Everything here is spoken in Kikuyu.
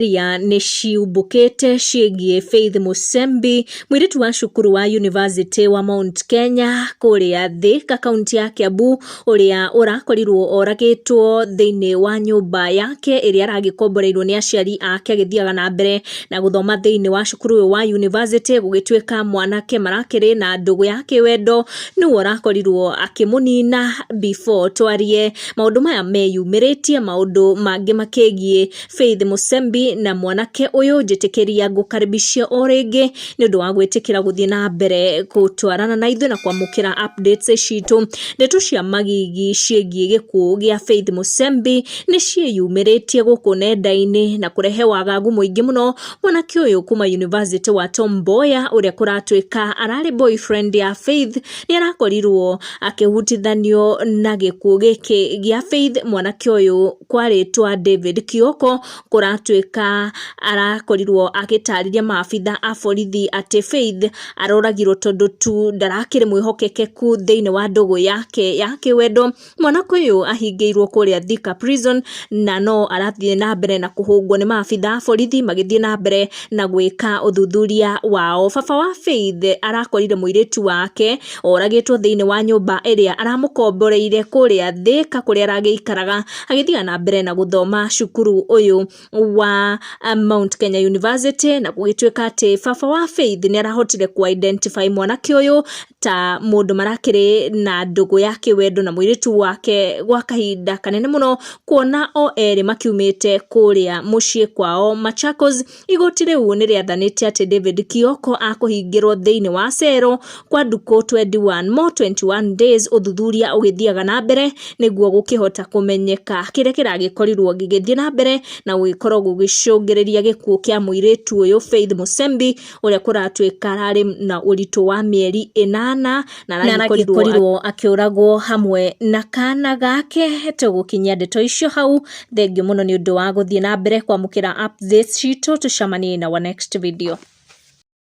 Ria nĩ ciumbũkĩte ciĩgiĩ Faith Musembi, mũirĩtu wa cukuru wa University wa Mount Kenya kũrĩa Thika kaunti ya Kiambu, ũrĩa ũrakorirwo oragĩtwo thĩinĩ wa nyũmba yake ĩrĩa aragĩkomboreirwo nĩ aciari ake agĩthiaga na mbere na gũthoma thĩinĩ wa cukuru ũyũ wa university. Gũgĩtuĩka mwanake marakĩrĩ na ndũgũ ya kĩwendo nĩwe ũrakorirwo akĩmũnina. Before twarie maũndũ maya meyumĩrĩtie, maũndũ mangĩ makĩgiĩ Faith Musembi na mwanake ũyũ, njĩtĩkĩria ngũkaribishia o rĩngĩ nĩ ũndũ wa gwĩtĩkĩra gũthiĩ na mbere gũtwarana na ithuĩ na kwamũkĩra updates citũ. Ndeto cia magigi ciĩgiĩ gĩkuũ gĩa Faith Musembi nĩ ciĩyumĩrĩtie gũkũ nenda-inĩ na kũrehe wagagu mũingĩ mũno. Mwanake ũyũ kuma University wa Tom Mboya, ũrĩa kũratuĩka ararĩ boyfriend ya Faith, nĩ arakorirwo akĩhutithanio na gĩkuũ gĩkĩ gĩa Faith. Mwanake ũyũ kwa rĩtwa David Kioko kũratuĩka arakorirwo agĩtarĩria maabitha a borithi atĩ Faith aroragirwo tondũ tu ndarakĩrĩ mwĩhokekeku thĩinĩ wa ndũgũ yake ya kĩwendo. Mwanake ũyũ ahingĩirwo kũrĩa Thika Prison na no arathiĩ na mbere na kũhũngwo nĩ maabitha a borithi magĩthiĩ na mbere na gwĩka ũthuthuria wao. Baba wa Faith arakorire mũirĩtu wake oragĩtwo thĩinĩ wa nyũmba ĩrĩa aramũkomboreire kũrĩa Thika kũrĩa aragĩikaraga agĩthiaga na mbere na gũthoma cukuru ũyũ wa Mount Kenya University, na gũgĩtuĩka atĩ baba wa Faith nĩ arahotire kũ identify mwanake ũyũ ta mũndũ marakĩrĩ na ndũgũ ya kĩwendo na mũirĩtu wake gwa kahinda kanene mũno, kuona o erĩ makiumĩte kũrĩa mũciĩ kwao Machakos. Igoti rĩu nĩ rĩathanĩte atĩ David Kioko akũhingĩrwo thĩinĩ wa cero kwa ndukũ 21 more 21 days, ũthuthuria ũgĩthiaga na mbere nĩguo gũkĩhota kũmenyeka kĩrĩa kĩragĩkorirwo gĩgĩthiĩ na mbere na gũgĩkorwo gũgĩcũngĩrĩria gĩkuũ kĩa mũirĩtu ũyũ Faith Musembi, ũrĩa kũratuĩka ararĩ na ũritũ wa mĩeri 8 na aragĩkorirwo akĩũragwo hamwe na kana gake. Tũgũkinyia ndeto icio hau. Thengiũ mũno nĩ ũndũ wa gũthiĩ na mbere kwamũkĩra updates citũ. Tũcemanie na our next video.